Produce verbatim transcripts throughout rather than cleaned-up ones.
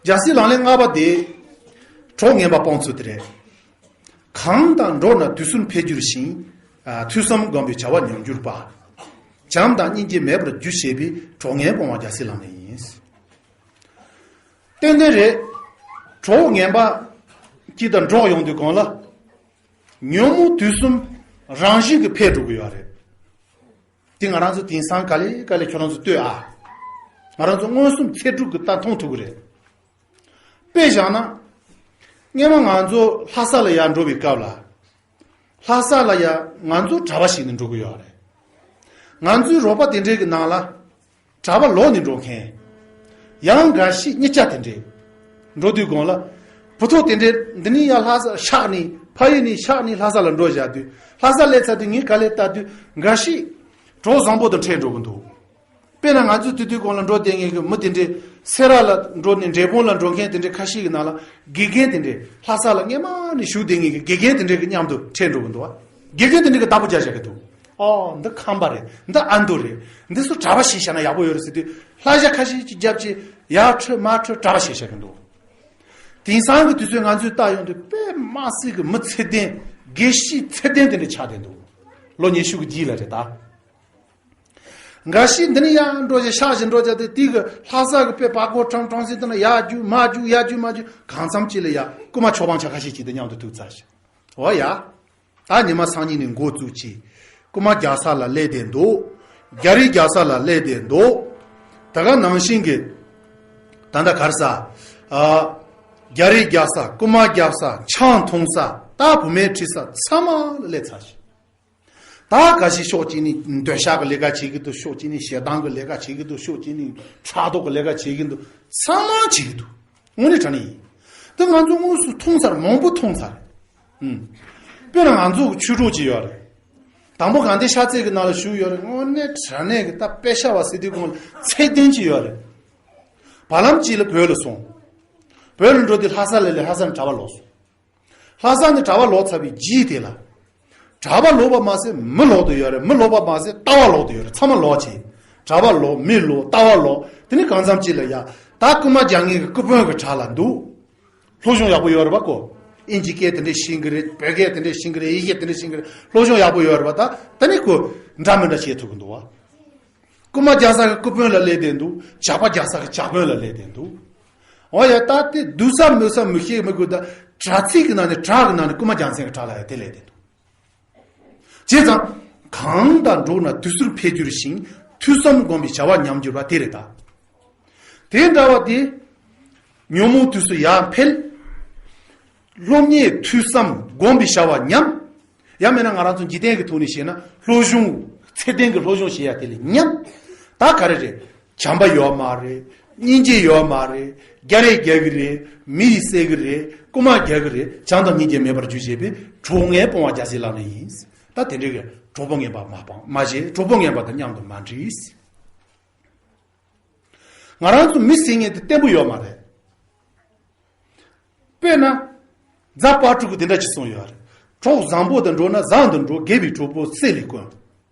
རྒྱལ་སྲས་ལག་ལེན་ལྔ་པ་དེ་གྲོགས་ངན་པ་སྤོང་ཚུལ་དེ་རེད། གང་དང་འགྲོགས་ན་དུས་གསུམ་འཕེལ་འགྱུར་ཞིང་། ཨ། ཐོས་བསམ་སྒོམ་པའི་བྱ་བ་ཉམས་འགྱུར་པ། བྱམས་དང་སྙིང་རྗེ་མེད་པར་འགྱུར་ཞེས་པའི་གྲོགས་ངན་སྤོང་བ་རྒྱལ་སྲས་ལག་ལེན་ཡིན། ཏན་ཏན་རེད། གྲོགས་ངན་པ་གཅིག་དང་འགྲོགས་ཡོང་དུས་གང་ལ། ཉོན་མོངས་དུས་གསུམ་རང་བཞིན་གྱིས་འཕེལ་འགྲོ་གི་ཡོད་རེད། དེ་ང་རང་ཚོ་དེང་སང་ག་ལེ་ག་ལེ་ཁྱོད་རང་ཚོ་ལྟོས་ཨ། ང་རང་ཚོ་མངོན་སུམ་ཚེ་སྒྲུབ་ཀྱི་ལྟ་མཐོང་ཐུབ་ཀྱི་རེད། དཔེ་བཞག་ན། སྔན་མ་ང་ཚོ་ལྷ་ས་ལ་ཡར་འགྲོ་བའི་སྐབས་ལ། ལྷ་ས་ལ་ཡ་ང་ཚོ་གྲྭ་པ་ཞིག་ནས་འགྲོ་གི་ཡོད་རེད། ང་ཚོའི་རོགས་པ་དེ་འདྲའི་གི་ནང་ལ། གྲྭ་པ་ལོག་ནས་འགྲོ་མཁན། ཡང་འགའ་ཞིག་གཉིས་ཆ་དེ་འདྲའི། འགྲོ་དུས་གང་ལ། བུ་ཐོག་དེ་འདྲའི་འདི་ནས་ཡར་ལྷ་ས་ཤག་ནས་ཕ་ཡུལ་ནས་ཤག་ནས་ལྷ་ས་ལ་འགྲོ་བཞག་དུས། ལྷ་ས་སླེབས་ཚར་དུས་ངས་ག་ལེ་ལྟ་དུས་འགའ་ཞིག་གྲོགས་བཟང་པོ་དང་འཕྲད་འགྲོ་གི་འདུག་དཔེར་ན་ང་ཚོས་དུས་དུས་གང་ལ་འགྲོ་བསྡད་མཁན་གྱི་མི་དེ་འདྲའི་སེ་ར་ལ་འགྲོ་ནས་འབྲས་སྤུངས་ལ་འགྲོ་མཁན་དེ་འདྲའི་ཁ་ཤས་ཀྱི་ནང་ལ་དགེ་རྒན་དེ་འདྲའི་ལྷ་ས་ལ་སྔན་མ་ནས་བཞུགས་བསྡད་མཁན་གྱི་དགེ་རྒན་དེ་འདྲའི་གི་མཉམ་དུ་འཕྲད་འགྲོ་གི་འདུག་བ། དགེ་རྒན་དེ་འདྲའི་གི་བདག་པོ་རྒྱག་བཞག་གི་འདུག་ཨོ་འདི་ཁམས་པ་རེད། འདི་ཨ་མདོ་རེད། འདི་ཚོ་གྲྭ་པ་ཞིག་བཞག་ན་ཡག་པོ་ཡོད་རེད་ཟེར་དུས་ལྷ་ཞྭ་ཁ་ཤས་ཅིག་རྒྱབ་ཅིག་ཡར་ཁྲིད་མར་ཁྲིད་གྲྭ་པ་ཞིག་བཞག་གི་འདུག་དེང་སང་གི་དུས་ཚོད་ང་ཚོས་བལྟ་ཡོང་དུས་དཔེ་མ་སྲིད་གི་མི་ཚད་ལྡན་དགེ་བཤེས་ཚད་ལྡན་དེ་འདྲ་ཆགས་བསྡད་འདུག་ལོ་ཉི་ཤུ་གི་རྗེས་ལ་རེད་ད། འགའ་ཞིག་འདི་ནས་ཡར་འགྲོ་བྱས་ཤག་བཞིན་འགྲོ་བྱས་ཏེ་དེ་གི་ལྷ་ས་གི་དཔེ་བར་སྐོར་ཁྲམ་ཁྲམ་ཟིན་དེ་ན་ཡར་རྒྱུག་མར་རྒྱུག་ཡར་རྒྱུག་མར་རྒྱུག་གང་འཚམ་ཅིག་ལ་ཡ་རྐུ་མ་ཆོས་འབངས་ཆ་ཁ་ཤས་ཅིག་དང་མཉམ་དུ་ཐུག་ཚར་ཤག་འོ་ཡ། ད་ཉི་མ་སང་ཉིན་ནས་འགོ་བཙུགས་ཀྱིས་རྐུ་མ་རྒྱག་ས་ལ་སླེབས་བསྡད་འདུག་རྒྱ་རིགས་རྒྱག་ས་ལ་སླེབས་བསྡད་འདུག་ད་ག་ནང་བཞིན་གྱི་ད་ལྟ་གར་ས། ཨ། རྒྱ་རིགས་རྒྱག་ས། རྐུ་མ་རྒྱག་ས། ཆང་འཐུང་ས། ད་བུད་མེད་ཁྲིད་ས་ཚང་མ་ལ་སླེབས་ཚར་ཤག་ད་ག་ཞིག་ཕྱོགས་གཅིག་ནས་འདོད་ཆགས་ཀྱི་ལས་ཀ་བྱེད་ཀྱི་འདུག་ཕྱོགས་གཅིག་ནས་ཞེ་སྡང་གི་ལས་ཀ་བྱེད་ཀྱི་འདུག་ཕྱོགས་གཅིག་ནས་ཕྲག་དོག་གི་ལས་ཀ་བྱེད་ཀྱི་འདུག་ཚང་མ་བྱེད་ཀྱི་འདུག་དངོས་གནས་དྲང་གནས་ཡིན། དེ་ང་ཚོ་དངོས་སུ་མཐོང་ཚར། མང་པོ་མཐོང་ཚར། ཨུམ། དཔེར་ན་ང་ཚོ་གི་ཆོས་གྲོགས་ཅིག་ཡོད་རེད། དང་པོ་གང་དེ་ཤ་ཚའི་གི་ནང་ལ་བཞུགས་ཡོད་རེད། དངོས་གནས་དྲང་གནས་གི་ད་དཔེ་ཤ་བ་ཟེར་དུས་གོང་ལ་ཚད་ལྡན་ཅིག་ཡོད་རེད། བར་ལམ་གཅིག་ལ་བོད་ལ་སོང་། བོད་ལ་འགྲོ་དུས་ལྷ་ས་ལ་ལས་ལྷ་ས་ནས་གྲྭ་པ་ལོག་སོང་། ལྷ་ས་ནས་གྲྭ་པ་ལོག་ཚར་བའི་རྗེས་དེ་ལ། གྲྭ་པ་ལོག་པ་མ་ཟད་མི་ལོག་ཏུ་ཡོད་རེད། མི་ལོག་པ་མ་ཟད་ལྟ་བ་ལོག་ཏུ་ཡོད་རེད། ཚང་མ་ལོག་བྱས། གྲྭ་པ་ལོག་མི་ལོག་ལྟ་བ་ལོག་དེ་ནི་གང་འཚམ་ཅིག་ལ་ཡ། ད་རྐུ་མ་རྒྱག་མཁན་གྱི་རྐུ་དཔོན་གྱི་གྲས་ལ་འདུག་སློབ་སྦྱོང་ཡག་པོ་ཡོད་རེད་པ་ཁོ། ཨིན་ཇི་སྐད་དེ་འདྲས་ཤེས་ཀྱི་རེད། བོད་སྐད་དེ་འདྲས་ཤེས་ཀྱི་རེད། དབྱིན་སྐད་དེ་འདྲས་ཤེས་ཀྱི་རེད། སློབ་སྦྱོང་ཡག་པོ་ཡོད་རེད་པ། ད་ད་ནི་ཁོ་འདྲ་མི་འདྲ་བྱེད་ཐུབ་ཀྱི་འདུག་བ། རྐུ་མ་རྒྱག་ས་གི་རྐུ་དཔོན་ལ་སླེབས་བསྡད་འདུག་ཇག་པ་རྒྱག་ས་གི་ཇག་དཔོན་ལ་སླེབས་བསྡད་འདུག་འོ་ཡ། ད་དེ་སྡུག་ས་མོས་ས་མི་ཤེས་མི་དགོས། ད་དྲ་ཚིགས་ཀྱི་ནང་ནས་དྲ་གི་ནང་ནས་རྐུ་མ་རྒྱག་མཁན་གྱི་གྲས་ལ་ཡ་དེ་སླེབས་བསྡད་འདུག་བྱས་ཙང་། གང་དང་འགྲོགས་ན་དུས་གསུམ་འཕེལ་འགྱུར་ཞིང་། ཐོས་བསམ་སྒོམ་པའི་བྱ་བ་ཉམས་འགྱུར་བ་དེ་རེད་ད། དེ་འདྲ་བ་དེ། ཉོན་མོངས་དུས་སུ་ཡར་འཕེལ། སློབ་གཉེར་ཐོས་བསམ་སྒོམ་པའི་བྱ་བ་ཉམས། ཡང་མིན་ན་ང་རང་ཚོ་འཇིག་རྟེན་གྱི་ཐོག་ནས་བཤད་ན་སློབ་སྦྱོང་། ཚད་ལྡན་གྱི་སློབ་སྦྱོང་བྱེད་ཡ་དེ་ལས་ཉམས། ད་ག་རེ་རེད། བྱམས་པ་ཡོད་མ་རེད། སྙིང་རྗེ་ཡོད་མ་རེད། རྒྱ་རེ་རྒྱག་གི་རེད། མི་ཡི་བསད་གི་རེད། རྐུ་མ་རྒྱག་གི་རེད། བྱམས་དང་སྙིང་རྗེ་མེད་པར་གྱུར་ཅེས་པའི་གྲོགས་ངན་སྤོང་བ་རྒྱལ་སྲས་ལག་ལེན་ཡིན། ད་དེ་འདྲའི་གི་གྲོགས་པོ་ངན་པ་མ་སྤང་མ་བྱེད། གྲོགས་པོ་ངན་པ་དང་མཉམ་དུ་མ་འགྲིགས། ང་རང་ཚོ་མི་ཟེར་མཁན་དེ་བརྟན་པོ་ཡོད་མ་རེད། དཔེར་ན། རྫ་དཔལ་སྤྲུལ་སྐུ་དེ་འདྲ་ཅིག་གསུངས་ཡོད་རེད། གྲོགས་བཟང་པོ་དང་འགྲོགས་ན་བཟང་དུ་འགྲོ། དགེ་བའི་གྲོགས་པོ་སྲེད་ལས་དཀོན།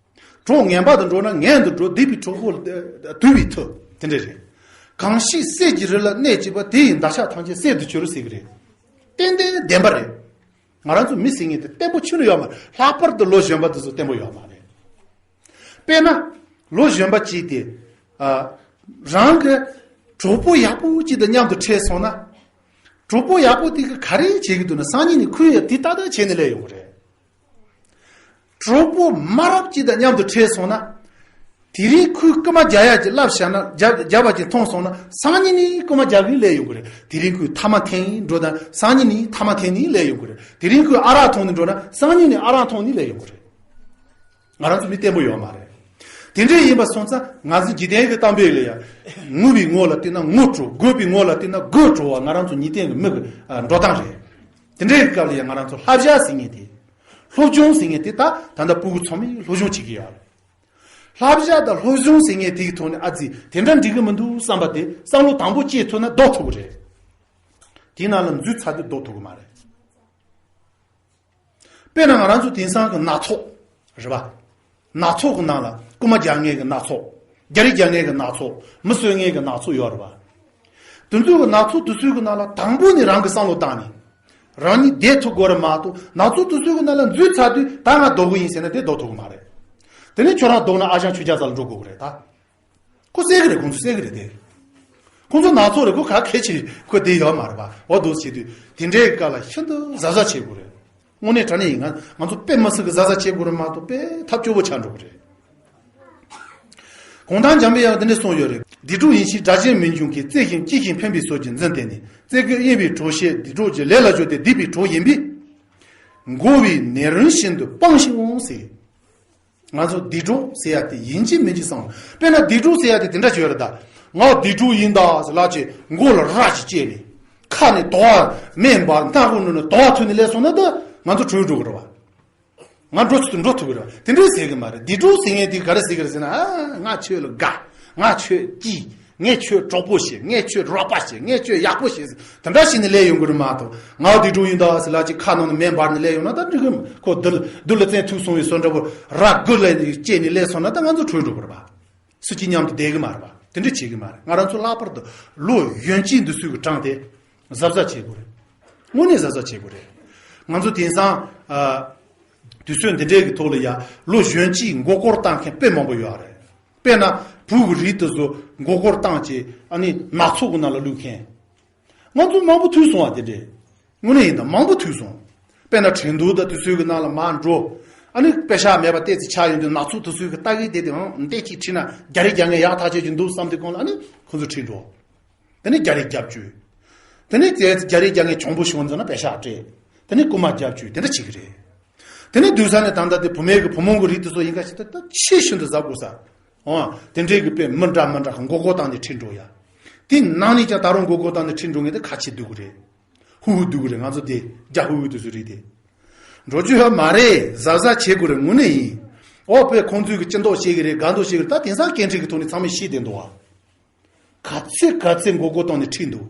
གྲོགས་ངན་པ་དང་འགྲོགས་ན་ངན་དུ་འགྲོ། སྡིག་པའི་གྲོགས་པོ་དུ་བའི་མཐུ། དེ་འདྲ་རེད། གང་ཞིག་སྲེད་ཀྱི་རི་ལ་གནས་བཅས་པ། དེ་ཡི་འདབ་ཆགས་ཐམས་ཅད་སྲེད་དུ་གྱུར་ཟེར་གི་རེད། ཏན་ཏན་བདེན་པ་རེད། ང་རང་ཚོ་མི་ཟེར་མཁན་དེ་བརྟན་པོ་ཁྱོན་ནས་ཡོད་མ་རེད། ལྷག་པར་དུ་ལོ་གཞོན་པ་དེ་ཚོ་བརྟན་པོ་ཡོད་མ་རེད། དཔེར་ན། ལོ་གཞོན་པ་གཅིག་དེ། ཨ། རང་གི་གྲོགས་པོ་ཡག་པོ་གཅིག་དང་མཉམ་དུ་འཕྲད་སོང་ན། གྲོགས་པོ་ཡག་པོ་དེ་གིས་ག་རེ་བྱེད་ཀྱི་འདུག་ན་སང་ཉིན་ནས་ཁོས་ཡང་དེ་ཏག་ཏག་བྱས་ནས་སླེབས་ཡོང་གི་རེད། གྲོགས་པོ་མ་རབས་གཅིག་དང་མཉམ་དུ་འཕྲད་སོང་ན། དེ་རིང་ཁོས་རྐུ་མ་རྒྱག་ཡག་ཅིག་བསླབས་བཞག་ན། རྒྱག་རྒྱག་པ་ཅིག་མཐོང་སོང་ན་སང་ཉིན་ནས་རྐུ་མ་རྒྱག་གི་སླེབས་ཡོང་གི་རེད། དེ་རིང་ཁོས་ཐ་མག་འཐེན་འགྲོ་ན་སང་ཉིན་ནས་ཐ་མག་འཐེན་ནས་སླེབས་ཡོང་གི་རེད། དེ་རིང་ཁོས་ཨ་རག་འཐུང་ནས་འགྲོ་ན་སང་ཉིན་ནས་ཨ་རག་འཐུང་ནས་སླེབས་ཡོང་གི་རེད། ང་རང་ཚོ་མི་བརྟན་པོ་ཡོད་མ་རེད། དེ་འདྲ་ཡིན་པ་སོང་ཙང་ང་ཚོ་འཇིག་རྟེན་གྱི་གཏམ་དཔེ་ལ་ཡ། ངུ་བའི་ངུ་ལ་བལྟས་ན་ངུ་བྲོ། དགོད་པའི་ངུ་ལ་བལྟས་ན་དགོད་བྲོ་བ་ང་རང་ཚོ་འཇིག་རྟེན་གྱི་མི་གི་ཨ་འགྲོ་སྟངས་རེད། དེ་འདྲའི་སྐབས་ལ་ཡ་ང་རང་ཚོ་བསླབ་བྱ་ཟེར་མཁན་དེ། སློབ་སྦྱོང་ཟེར་མཁན་དེ་ད་ད་ལྟ་སྤུ་གུ་ཚང་མས་སློབ་སྦྱོང་བྱེད་ཀྱི་ཡོད་རེད། བསླབ་བྱ་དང་སློབ་སྦྱོང་ཟེར་མཁན་དེ་གི་ཐོག་ནས་ཨ་ཙི་དེ་འདྲ་འགྲིག་གི་མི་འདུག་བསམ་པ་དེ་བསམ་བློ་དང་པོ་སྐྱེས་ཐུབ་ན་ལྡོག་ཐུབ་ཀྱི་རེད། དེའི་ནང་ལ་འཛུལ་ཚར་དུས་ལྡོག་ཐུབ་ཀྱི་མ་རེད། དཔེར་ན་ང་རང་ཚོ་དེང་སང་གི་སྣ་ཚོགས་རེད་པ། སྣ་ཚོགས་ཀྱི་ནང་ལ་རྐུ་མ་རྒྱག་མཁན་གྱི་སྣ་ཚོགས། རྒྱ་རིགས་རྒྱག་མཁན་གྱི་སྣ་ཚོགས། མི་གསོད་མཁན་གྱི་སྣ་ཚོགས་ཡོད་རེད་པ། དེ་ཚོའི་གི་ནག་ཚོགས་དེ་ཚོའི་གི་ནང་ལ་དང་པོ་ནས་རང་གི་བསམ་བློ་བཏང་ནས། རང་ཉིད་བསྡད་ཐུབ་དགོས་རེད་མ་གཏོགས། ནག་ཚོགས་དེ་ཚོའི་གི་ནང་ལ་འཛུལ་ཚར་དུས་ད་ང་ལྡོག་གི་ཡིན་ཟེར་ན་དེ་ལྡོག་ཐུབ་གི་མ་རེད། དེ་ནས་ཁྱོད་རང་ལྡོག་ན་ཨ་ཞང་ཆོས་རྒྱལ་རྩ་ལ་འགྲོ་དགོས་གི་རེད་ད། ཁོ་གསལ་གི་རེད། ཁོང་ཚོ་གསལ་གི་རེད་དེ། ཁོང་ཚོ་ནག་ཚོགས་རེད། ཁོ་ག་གལ་ཆེ་ཁོ་དེ་ཡོད་མ་རེད་པ། འོ་འདུག་བྱེད་དུས་དེ་འདྲའི་སྐབས་ལ་ཤིན་ཏུ་གཟབ་གཟབ་བྱེད་དགོས་རེད། དངོས་གནས་དྲང་གནས་ཡིན། ང་ང་ཚོ་དཔེ་མི་སྲིད་གི་གཟབ་གཟབ་བྱེད་དགོས་རེད་མ་གཏོགས་དཔེ་ཐབས་སྐྱོ་པོ་ཆགས་འགྲོ་གི་རེད། གུང་ཐང་འཇམ་པའི་དབྱངས་འདི་འདྲ་གསུངས་ཡོད་རེད། སྡིག་གྲོགས་ཡིན་ཕྱིར་དགྲ་གཅེས་མི་འབྱུང་གི། བརྩེ་ཞིང་སྐྱིད་ཞིང་ཕན་པའི་ཚུལ་གྱིས་འཛིན་བསྟེན་ནས། བརྩེ་དགའི་གཡེང་བའི་གྲོགས་བྱས་སྡིག་གྲོགས་ཀྱི་ལས་ལ་སྦྱོར་ཏེ་སྡིག་པའི་གྲོགས་ཡིན་པས། འགོ་བའི་ནད་རིམས་ཤིན་ཏུ་སྤངས་ཤིང་འོང་ཟེར། ང་ཚོ་སྡིག་གྲོགས་ཟེར་ཡ་དེ་ཡིན་གཅིག་མིན་གཅིག་བསམ། དཔེར་ན་སྡིག་གྲོགས་ཟེར་ཡ་དེ་དེ་འདྲ་ཅིག་ཡོད་རེད་ད། ང་སྡིག་གྲོགས་ཡིན་ད་ཟེར་ལབ་བྱས་མགོ་ལ་རྭ་ཅིག་བཅད་ནས། ཁ་ནས་དུ་བ་མེ་འབར། སྣ་ཁུག་ནང་ནས་དུ་བ་ཐོན་ནས་སླེབས་སོང་ན་ད་ང་ཚོ་བྲོས་འགྲོ་གི་རེད་བ། ང་འགྲོ་ཐུབ་འགྲོ་ཐུབ་ཀྱི་རེད་བ། དེ་འདྲའི་ཟེར་གི་མ་རེད། སྡིག་གྲོགས་ཟེར་མཁན་དེ་ག་རེ་ཟེར་གི་རེད་ཟེར་ན། ཨ། ང་ཁྱོད་ལ་དགའ། ང་ཁྱོད་སྐྱིད། ངས་ཁྱོད་གྲོགས་པོ་བྱེད། ངས་ཁྱོད་རོགས་པ་བྱེད། ངས་ཁྱོད་ཡག་པོ་བྱེད་ཟེར། དེ་འདྲ་བྱས་ནས་སླེབས་ཡོང་གི་རེད་མ་གཏོགས། ང་སྡིག་གྲོགས་ཡིན་ད་ཟེར་ལབ་ཅིག་ཁ་ནང་ནས་མེ་འབར་ནས་སླེབས་ཡོང་ན་ད་འགྲིག་གི་མ། ཁོ་རྡུལ་རྡུལ་ལ་བཙན་ཐུག་སོང་བའི་བཟོ་འདྲ་པོ། རྭ་མགོ་ལ་བཅད་ནས་སླེབས་སོང་ན་ད་ང་ཚོ་བྲོས་འགྲོ་གི་རེད་པ། སུ་གཅིག་མཉམ་དུ་བསྡད་གི་མ་རེད་པ། དེ་འདྲ་བྱེད་གི་མ་རེད། ང་རང་ཚོ་ལྷག་པར་དུ་ལོ་གཞོན་སྐྱེས་འདི་ཚོའི་གི་གྲངས་དེ་གཟབ་གཟབ་བྱེད་དགོས་རེད། དངོས་གནས་གཟབ་གཟབ་བྱེད་དགོས་རེད། ང་ཚོ་དེང་སང་ཨ། དུས་ཚོད་འདི་འདྲའི་གི་ཐོག་ལ་ཡ་ལོ་གཞོན་སྐྱེས་མགོ་སྐོར་བཏང་མཁན་དཔེ་མང་པོ་ཡོད་རེད། དཔེར་ན་བོད་ཀྱི་རིགས་དེ་ཚོ་མགོ་སྐོར་བཏང་བྱས་ཨ་ནི་ནག་ཚོགས་ཀྱི་ནང་ལ་བླུགས་མཁན། ང་ཚོ་མང་པོ་ཐུག་སོང་བ་དེ་འདྲས། དངོས་གནས་ཡིན་ད། མང་པོ་ཐུག་སོང་། དཔེར་ན་ཁྲིན་ཏུའུ་དང་དེ་ཚོའི་གི་ནང་ལ་མར་འགྲོ། ཨ་ནི་པེ་ཤག་མེད་པ་ཏོག་ཙམ་ཆགས་ཡོང་དུས་ནག་ཚོགས་དེ་ཚོའི་གི་ལྟ་གི་དེ་དེ་འང་འདི་གཅིག་ཁྲིད་ན་རྒྱ་རིགས་རྒྱ་ངན་ཡག་ཐག་ཆོད་ཀྱི་འདུག་བསམ་དུས་གོང་ལ་ཨ་ནི་ཁོ་ཚོ་ཁྲིད་འགྲོ། དེ་ནས་རྒྱ་རིགས་རྒྱབ་བཅུག་དེ་ནས་རྒྱ་རྒྱ་རིགས་རྒྱ་ངན་གྱོང་པོ་བྱུང་ཙང་ན་པེ་ཤག་སྤྲད། དེ་ནས་རྐུ་མ་རྒྱབ་བཅུག་དེ་འདྲ་བྱེད་ཀྱི་རེད། དེ་ནས་དུས་ས་ནས་ད་ལྟ་དེ་བུ་མོའི་གི་བུ་མོ་གི་རིགས་དེ་ཚོ་ཡིན་ཁ་ཤས་ད་ད་ཆེས་ཤིན་ཏུ་གཟབ་དགོས་ས། འོ། དེ་འདྲའི་གི་དཔེ་མི་འདྲ་མི་འདྲ་གི་མགོ་སྐོར་བཏང་ནས་ཁྲིད་འགྲོ་ཡ། དེ་ནང་ནས་ཀྱང་ད་རུང་མགོ་སྐོར་བཏང་ནས་ཁྲིད་འགྲོ་མཁན་དེ་ཁ་ཆེ་སྡུག་གི་རེད། ཧུ་ཧུ་སྡུག་གི་རེད། ང་ཚོ་དེ་རྒྱ་ཧུ་ཧུ་དེ་ཚོ་རེད་དེ། འགྲོ་རྒྱུ་ཡོད་མ་རེད། གཟབ་གཟབ་བྱེད་དགོས་རེད། དངོས་གནས་ཡིན། འོ་དཔེ་ཁོང་ཚོས་གི་སྤྱི་མདོག་བཤད་གི་རེད། དགའ་མདོག་བཤད་གི་རེད། ད་དེང་སང་སྐད་འཕྲིན་གི་ཐོག་ནས་ཚང་མས་ཤེས་བསྡད་འདུག་བ། ག་ཚད་ག་ཚད་མགོ་སྐོར་བཏང་ནས་ཁྲིད་འདུག་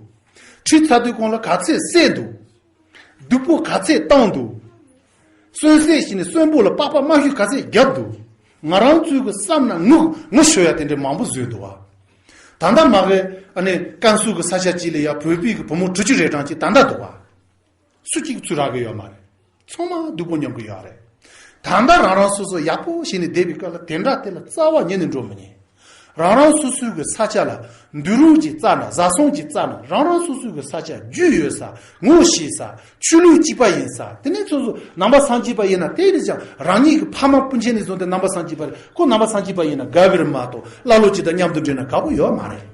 ཁྲིད་ཚར་དུས་གོང་ལ་ག་ཚད་བསད་འདུག་སྡུག་པོ་ག་ཚད་བཏང་འདུག་གསོན་བསྲེགས་བྱས་ནས་གསོན་པོ་ལ་པགས་པ་རྨ་ཤུལ་ག་ཚད་བརྒྱབ་འདུག་ང་རང་ཚོའི་གི་བསམ་ན་ངུ་ངུ་ཤོར་ཡ་དེ་འདྲའི་མང་པོ་བཟོས་འདུག་བ། ད་ལྟ་མ་གི་ཨ་ནི་ཀན་སུའུ་གི་ས་ཆ་གཅིག་ལ་ཡ་བོད་པའི་གི་བུ་མོ་དྲུག་ཅུ་རེ་གྲངས་ཅིག་ད་ལྟ་འདུག་བ། སུ་གཅིག་ཚུར་རག་གི་ཡོད་མ་རེད། ཚང་མ་སྡུག་པོ་མྱོང་གི་ཡོད་རེད། ད་ལྟ་རང་རང་སོ་སོ་ཡག་པོ་བྱས་ནས་བསྡད་པའི་སྐབས་ལ་དེ་འདྲ་དེ་ལ་རྩ་བ་ཉིད་ནས་འགྲོ་མི་ཉན། རང་རང་སོ་སོའི་གི་ས་ཆ་ལ་འདུག་རོགས་ཀྱི་རྩ་ན་བཟའ་ཚང་གི་རྩ་ན་རང་རང་སོ་སོའི་གི་ས་ཆ་རྒྱུས་ཡོད་ས། ངོ་ཤེས་ས། ཆོས་ལུགས་གཅིག་པ་ཡིན་ས། དེ་ནས་སོ་སོ་ནང་པ་སངས་རྒྱས་པ་ཡིན་ན་དེ་རེད་ཀྱང་རང་ཉིད་ཀྱི་ཕ་མ་སྤུན་མཆེད་ནས་བཟུང་སྟེ་ནང་པ་སངས་རྒྱས་པ་རེད། ཁོ་ནང་པ་སངས་རྒྱས་པ་ཡིན་ན་དགའ་གི་རེད་མ་གཏོགས་ཀླ་ཀློ་གཅིག་དང་མཉམ་དུ་འདྲེས་ན་དགའ་པོ་ཡོད་མ་རེད།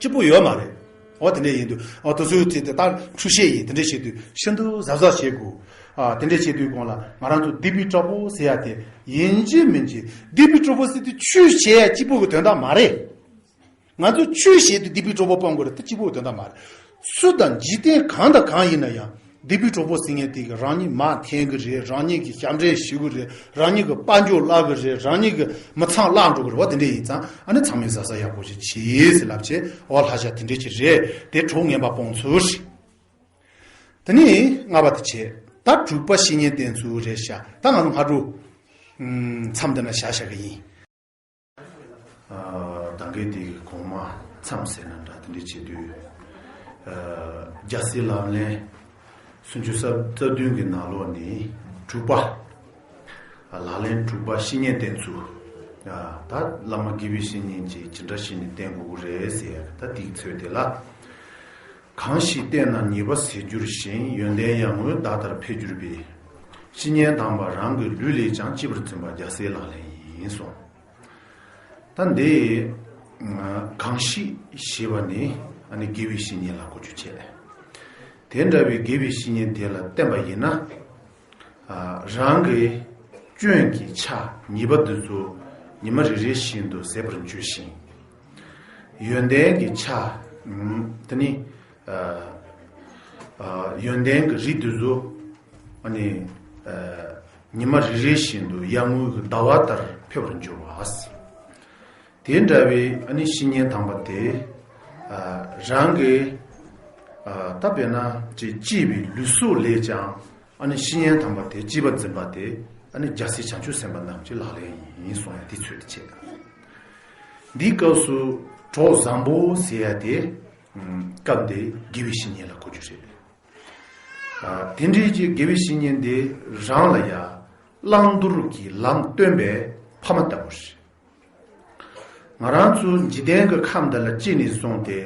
སྐྱིད་པོ་ཡོད་མ་རེད། འོ་དེ་འདྲ་ཡིན་དུས་འོ་དེ་ཚོའི་དེ་དེ་ལྟར་འཁྲུག་ཤེས་ཡིན། དེ་འདྲ་བྱེད་དུས་ཤིན་ཏུ་གཟབ་གཟབ་བྱེད་དགོས། ཨ་དེ་འདྲ་བྱེད་དུས་གོང་ལ་ང་རང་ཚོ་སྡིག་པའི་གྲོགས་པོ་ཟེར་ཡ་དེ་ཡིན་གཅིག་མིན་གཅིག་སྡིག་པའི་གྲོགས་པོ་ཟེར་དུས་ཆོས་བྱེད་ཡ་གཅིག་པོ་གི་དོན་དག་མ་རེད། ང་ཚོ་ཆོས་བྱེད་དུས་སྡིག་པའི་གྲོགས་པོ་སྤོང་དགོས་རེད། དེ་གཅིག་པོ་གི་དོན་དག་མ་རེད། སུ་དང་འཇིག་རྟེན་གང་དང་གང་ཡིན་ན་ཡང་། སྡིག་པའི་གྲོགས་པོ་ཟེར་མཁན་དེ་གིས་རང་ཉིད་མར་འཐེན་གི་རེད། རང་ཉིད་ཀྱི་ཞབས་འདྲེན་ཞུ་གི་རེད། རང་ཉིད་ཀྱི་དཔལ་འབྱོར་བརླག་གི་རེད། རང་ཉིད་ཀྱི་མི་ཚང་བརླག་འགྲོ་གི་རེད་བ། དེ་འདྲ་ཡིན་ཙང་ཨ་ནི་ཚང་མས་གཟབ་གཟབ་ཡག་པོ་ཞིག་བྱེད་ཟེར་ལབ་བྱས། འོ་ལྷ་ཞག་དེ་འདྲ་ཅིག་རེད། དེ་གྲོགས་ངན་པ་སྤོང་ཚུལ་རེད། དེ་ནས་ལྔ་པ་དེ་བྱས། ད་དྲུག་པ་བཤེས་གཉེན་བསྟེན་ཚུལ་རེད་ཤག་ད་ང་ཚོ་སྔ་དྲོ་མཚམས་འདི་ན་བཞག་བཞག་གི་ཡིན། ཨ་ད་གིན་དེ་གི་གོང་མ་མཚམས་ཟེར་ན་འདྲ་དེ་འདྲ་བྱེད་དུས། ཨ་རྒྱལ་སྲས་ལག་ལེན་སུམ་ཅུ་རྩ་རྩ་བདུན་གྱི་ནང་ལོགས་ནས་དྲུག་པ། ཨ་ལག་ལེན་དྲུག་པ་བཤེས་གཉེན་བསྟེན་ཚུལ། ཨ་ད་བླ་མ་དགེ་བའི་བཤེས་གཉེན་ཅིག་ཇི་འདྲ་བྱས་ནས་བསྟེན་དགོས་ཀྱི་རེད་ཟེར་ཡ་ད་དེའི་ཚོད་དེ་ལ། གང་ཞིག་བསྟེན་ན་ཉེས་པ་ཟད་འགྱུར་ཞིང་། ཡོན་ཏན་ཡར་ངོའི་ཟླ་ལྟར་འཕེལ་འགྱུར་བའི། བཤེས་གཉེན་དམ་པ་རང་གི་ལུས་ལས་ཀྱང་། གཅེས་པར་འཛིན་པ་རྒྱལ་སྲས་ལག་ལེན་ཡིན་གསུངས། ད་འདི་གང་ཞིག་ཞེས་པ་ནི་ཨ་ནི་དགེ་བའི་བཤེས་གཉེན་ལ་གོ་རྒྱུ་བྱས། དེ་འདྲ་བའི་དགེ་བའི་བཤེས་གཉེན་དེ་ལ་བསྟེན་པ་ཡིན་ན། ཨ་རང་གི་སྐྱོན་གྱི་ཆ་ཉེས་པ་འདི་ཚོ་ཉི་མ་རེ་རེ་བཞིན་དུ་ཟད་པར་འགྱུར་ཞིང་། ཡོན་ཏན་གྱི་ཆ་ཨ་དེ་ནི་ཨ་ཨ་ཡོན་ཏན་གྱི་རིགས་འདི་ཚོ་ཨ་ནི་ཨ་ཉི་མ་རེ་རེ་བཞིན་དུ་ཡར་ངོའི་ཟླ་བ་ལྟར་འཕེལ་བར་འགྱུར་བ། དེ་འདྲ་བའི་ཨ་ནི་བཤེས་གཉེན་དམ་པ་དེ་ཨ་རང་གི་ཨ་ད་དཔེར་ན་ཅིག་གཅེས་པའི་ལུས་སྲོག་ལས་ཀྱང་ཨ་ནི་བཤེས་གཉེན་དམ་པ་དེ་གཅེས་པར་འཛིན་པ་དེ་ཨ་ནི་རྒྱལ་སྲས་བྱང་ཆུབ་སེམས་དཔའ་རྣམས་ཀྱི་ལག་ལེན་ཡིན་གསུང་ཡ་དེ་ཚོད་དུ་བྱས། འདིའི་སྐབས་སུ་གྲོགས་བཟང་པོ་ཟེར་ཡ་དེ་ སྐབས་འདི་དགེ་བའི་བཤེས་གཉེན་ལ་གོ་རྒྱུ་རེད། ཨ། དེ་འདྲའི་གི་དགེ་བའི་བཤེས་གཉེན་འདི་རང་ལ་ཡང་བླང་དོར་གྱི་ལམ་སྟོན་པའི་ཕ་མ་ལྟ་བུ་རེད། ང་རང་ཚོ་འཇིག་རྟེན་གྱི་ཁམས་འདི་ལ་སྐྱེས་ནས་བཟུང་སྟེ་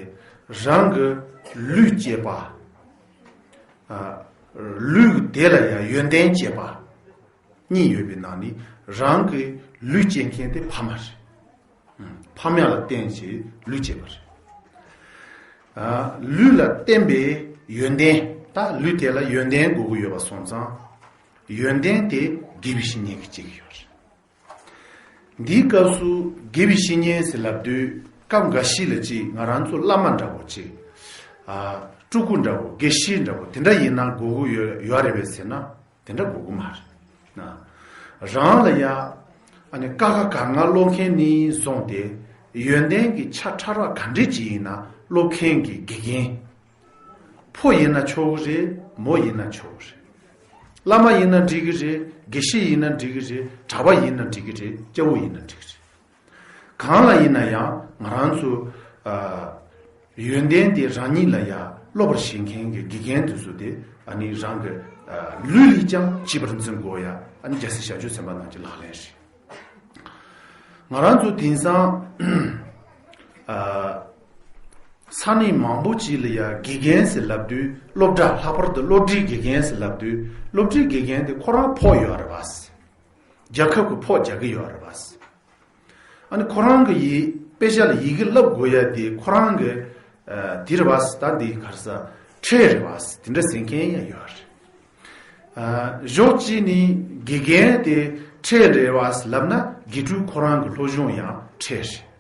རང་གི་ལུས་བསྐྱེད་པ། ཨ། ལུས་དེ་ལ་ཡང་ཡོན་ཏན་བསྐྱེད་པ་གཉིས་ཡོད་པའི་ནང་ནས་རང་གི་ལུས་བསྐྱེད་མཁན་དེ་ཕ་མ་རེད། ཕ་མ་ལ་བརྟེན་བྱས་ལུས་བསྐྱེད་པ་རེད། ཨ། ལུས་ལ་བརྟེན་པའི་ཡོན་ཏན། ད་ལུས་དེ་ལ་ཡོན་ཏན་དགོས་ཀྱི་ཡོད་པ་སོང་ཙང་། ཡོན་ཏན་དེ་དགེ་བའི་བཤེས་གཉེན་གྱིས་བསྐྱེད་ཀྱི་ཡོད་རེད། འདིའི་སྐབས་སུ་དགེ་བའི་བཤེས་གཉེན་ཟེར་ལབ་དུས་སྐབས་འགའ་ཞིག་ལ་ཅིག་ང་རང་ཚོ་བླ་མ་འདྲ་བོ་ཅིག་ཨ། སྤྲུལ་སྐུ་འདྲ་བོ། དགེ་བཤེས་འདྲ་བོ་དེ་འདྲ་ཡིན་ན་དགོས་ཀྱི་ཡོད་ཡོད་རེད་པས་ཟེར་ན། དེ་འདྲ་དགོས་ཀྱི་མ་རེད། ན། རང་ལ་ཡ། ཨ་ནི་ཀ་ཁ་ག་ང་སློབ་མཁན་ནས་བཟུང་སྟེ་ཡོན་ཏན་གྱི་ཆ་ཕྲ་རགས་ག་འདྲས་ཅིག་ཡིན་ན་སློབ་མཁན་གྱི་དགེ་རྒན། ཕོ་ཡིན་ན་ཆོག་གི་རེད། མོ་ཡིན་ན་ཆོག་གི་རེད། བླ་མ་ཡིན་ན་འགྲིག་གི་རེད། དགེ་བཤེས་ཡིན་ན་འགྲིག་གི་རེད། གྲྭ་པ་ཡིན་ན་འགྲིག་གི་རེད། སྐྱ་བོ་ཡིན་ན་འགྲིག་གི་རེད། གང་ལ་ཡིན་ན་ཡང་ང་རང་ཚོ། ཨ། ཡོན་ཏན་དེ་རང་ཉིད་ལ་ཡང་སློབ་པར་བྱེད་མཁན་གྱི་དགེ་རྒན་དེ་ཚོ་དེ་ཨ་ནི་རང་གི། ཨ། ལུས་ལས་ཀྱང་གཅེས་པར་འཛིན་དགོས་ཡ། ཨ་ནི་རྒྱལ་སྲས་བྱང་ཆུབ་སེམས་དཔའ་རྣམས་ཀྱི་ལག་ལེན་རེད། ང་རང་ཚོ་དེང་སང་། ཨ། ས་གནས་མང་པོ་ཅིག་ལ་ཡ་དགེ་རྒན་ཟེར་ལབ་དུས་སློབ་གྲྭ། ལྷག་པར་དུ་སློབ་གྲྭའི་དགེ་རྒན་ཟེར་ལབ་དུས་སློབ་གྲྭའི་དགེ་རྒན་དེ་ཁོ་རང་ཕོགས་ཡོད་རེད་པ། རྒྱལ་ཁབ་ཀྱི་ཕོགས་རྒྱག་གི་ཡོད་རེད་པ། ཨ་ནི་ཁོ་རང་གི་ཡི་དཔེ་ཆ་ལ་ཡི་གེ་བསླབ་དགོས་ཡ་དེ་ཁོ་རང་གི། ཨ། དེ་རེད་པ། ད་འདི་ག་རེ་ཟ། ཁྲལ་རེད་པ། དེ་འདྲ་ཟེར་མཁན་ཡང་ཡོད་རེད། ཨ། ཕྱོགས་གཅིག་ནས་དགེ་རྒན་དེ་ཁྲལ་རེད་པ་ལབ་ན་དགེ་ཕྲུག་ཁོ་རང་གི་སློབ་སྦྱོང་ཡང་ཁྲལ་རེད།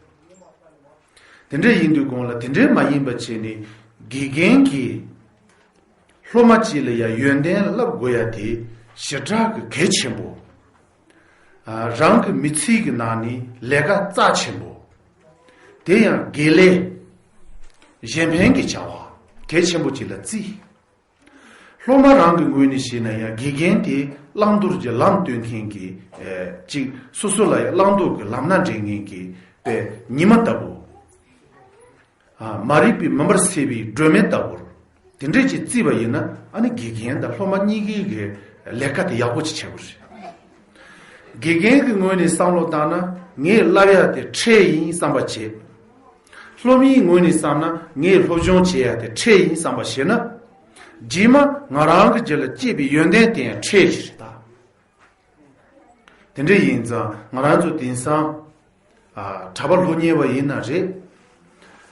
དེ་འདྲ་ཡིན་དུས་གོང་ལ་དེ་འདྲ་མ་ཡིན་པ་བྱས་ནས་དགེ་རྒན་གྱིས་སློབ་མ་གཅིག་ལ་ཡ་ཡོན་ཏན་བསླབ་དགོས་ཡ་དེ་ཞེ་དྲག་གི་གལ་ཆེན་པོ། ཨ། རང་གི་མི་ཚེ་གི་ནང་ནས་ལས་ཀ་རྩ་ཆེན་པོ། དེ་ཡང་དགེ་ལས། གཞན་ཕན་གྱི་བྱ་བ་གལ་ཆེན་པོ་ཅིག་ལ་བརྩི། སློབ་མ་རང་གི་ངོས་ནས་བཤད་ན་ཡང་དགེ་རྒན་དེ་བླང་དོར་གྱི་ལམ་སྟོན་མཁན་གྱི། ཨེ། ཅིག་སོ་སོ་ལ་ཡང་བླང་དོར་གྱི་ལམ་སྣ་འདྲེན་མཁན་གྱི་དཔེ་ཉི་མ་ལྟ་བུ། ཨ། མ་རིག་པའི་མུན་པར་སེལ་བའི་སྒྲོན་མེ་ལྟ་བུར། དེ་འདྲས་ཅིག་བརྩིས་པ་ཡིན་ན་ཨ་ནི་དགེ་རྒན་དང་སློབ་མ་གཉིས་ཀའི་གི་ལས་ཀ་དེ་ཡག་པོ་ཅིག་བྱེད་དགོས་རེད། དགེ་རྒན་གྱི་ངོས་ནས་བསམ་བློ་བཏང་ན་ངས་བསླབ་ཡ་དེ་ཁྲལ་ཡིན་བསམ་པ་བྱེད། སློབ་མའི་ངོས་ནས་བསམ་ན་ངས་སློབ་སྦྱོང་བྱེད་ཡ་དེ་ཁྲལ་ཡིན་བསམ་པ་བྱེད་ན། རྗེས་མ་ང་རང་གི་རྒྱུད་ལ་སྐྱེས་པའི་ཡོན་ཏན་དེ་ཡང་ཁྲལ་ཞིག་རེད་ད། དེ་འདྲ་ཡིན་ཙང་ང་རང་ཚོ་དེང་སང་། ཨ། གྲྭ་པ་སློབ་གཉེར་བ་ཡིན་ན་རེད།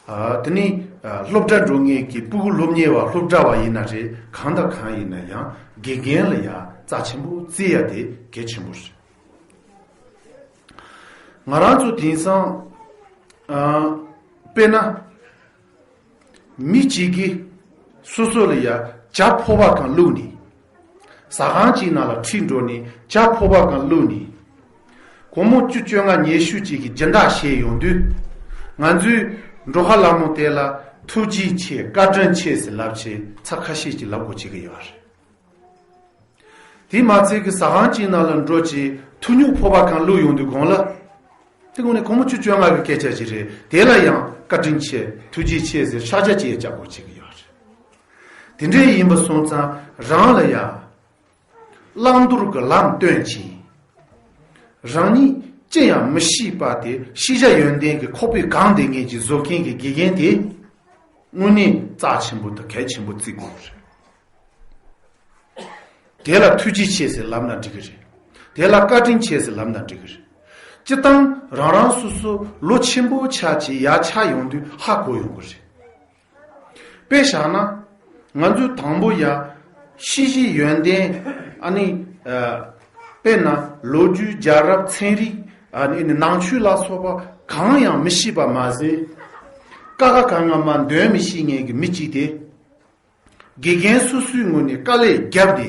ཨ། དེ་ནི། ཨ། སློབ་གྲྭ་འགྲོ་མཁན་གྱི་སྤུ་གུ་སློབ་གཉེར་བ་སློབ་གྲྭ་བ་ཡིན་ན་རེད། གང་དང་གང་ཡིན་ན་ཡང་དགེ་རྒན་ལ་ཡང་རྩ་ཆེན་པོ་བརྩི་ཡ་དེ་གལ་ཆེན་པོ་རེད། ང་རང་ཚོ་དེང་སང་། ཨ། དཔེར་ན། མི་གཅིག་གིས་སོ་སོ་ལ་ཡ་ཇ་ཕོར་པ་གང་བླུགས་ནས། ཟ་ཁང་གཅིག་ནང་ལ་ཁྲིད་འགྲོ་ནས་ཇ་ཕོར་པ་གང་བླུགས་ནས། སྒོར་མོ་བཅུ་བཅོ་ལྔ་ཉེར་བཞི་གཅིག་གི་སྦྱིན་བདག་བྱས་ཡོང་དུས། ང་ཚོའི་འགྲོ་ཁ་ལ་མོ་དེ་ལ་ཐུགས་རྗེ་ཆེ་བཀའ་དྲིན་ཆེ་ཟེར་ལབ་བྱས་ཚར་ཁ་ཤས་ཅིག་ལབ་དགོས་བྱེད་ཀྱི་ཡོད་རེད། དེ་མ་ཚད་ཀྱི་ཟ་ཁང་གཅིག་ནང་ལ་འགྲོ་བྱས་ཐུག་ཉུག་ཕོར་པ་གང་བླུགས་ཡོང་དུས་གོང་ལ། དེ་དགོངས་ནས་སྒོར་མོ་བཅུ་བཅོ་ལྔ་གི་སྐད་ཆ་ཅིག་རེད། དེ་ལ་ཡང་བཀའ་དྲིན་ཆེ་ཐུགས་རྗེ་ཆེ་ཟེར་ཕྱག་རྒྱ་ཅིག་ཡང་བཅག་དགོས་བྱེད་ཀྱི་ཡོད་རེད། དེ་འདྲས་ཡིན་པ་སོང་ཙང་རང་ལ་ཡང་བླང་དོར་གྱི་ལམ་སྟོན་ཅིང་། རང་ཉིད་ཅི་ཡང་མི་ཤེས་པ་དེ་ཤེས་བྱ་ཡོན་ཏན་གྱི་ཁོག་པས་གང་བསྡད་མཁན་གྱི་བཟོ་མཁན་གྱི་དགེ་རྒན་དེ་དངོས་གནས་རྩ་ཆེན་པོ་དང་གལ་ཆེན་པོ་བརྩི་དགོས་རེད། དེ་ལ་ཐུགས་རྗེ་ཆེ་ཟེར་ལབ་ན་འགྲིག་གི་རེད། དེ་ལ་བཀའ་དྲིན་ཆེ་ཟེར་ལབ་ན་འགྲིག་གི་རེད། སྤྱིར་བཏང་རང་རང་སོ་སོ་ལོ་ཆེན་པོ་ཆགས་ཀྱི་ཡ་ཆགས་ཡོང་དུས་ཧ་གོ་ཡོང་གི་རེད། དཔེ་བཞག་ན། ང་ཚོས་དང་པོ་ཡ། ཤེས་བྱའི་ཡོན་ཏན། ཨ་ནི། ཨ། དཔེར་ན་ལོ་རྒྱུས། རྒྱལ་རབས། ཚན་རིག་ཨ་ནི་ནང་ཆོས་ལ་སོགས་པ་གང་ཡང་མི་ཤེས་པ་མ་ཟད། ཀ་ཁ་ག་ང་མ་འདོན་མི་ཤེས་མཁན་གྱི་མི་གཅིག་དེ། དགེ་རྒན་སོ་སོའི་ངོས་ནས་དཀའ་ལས་བརྒྱབ་སྟེ།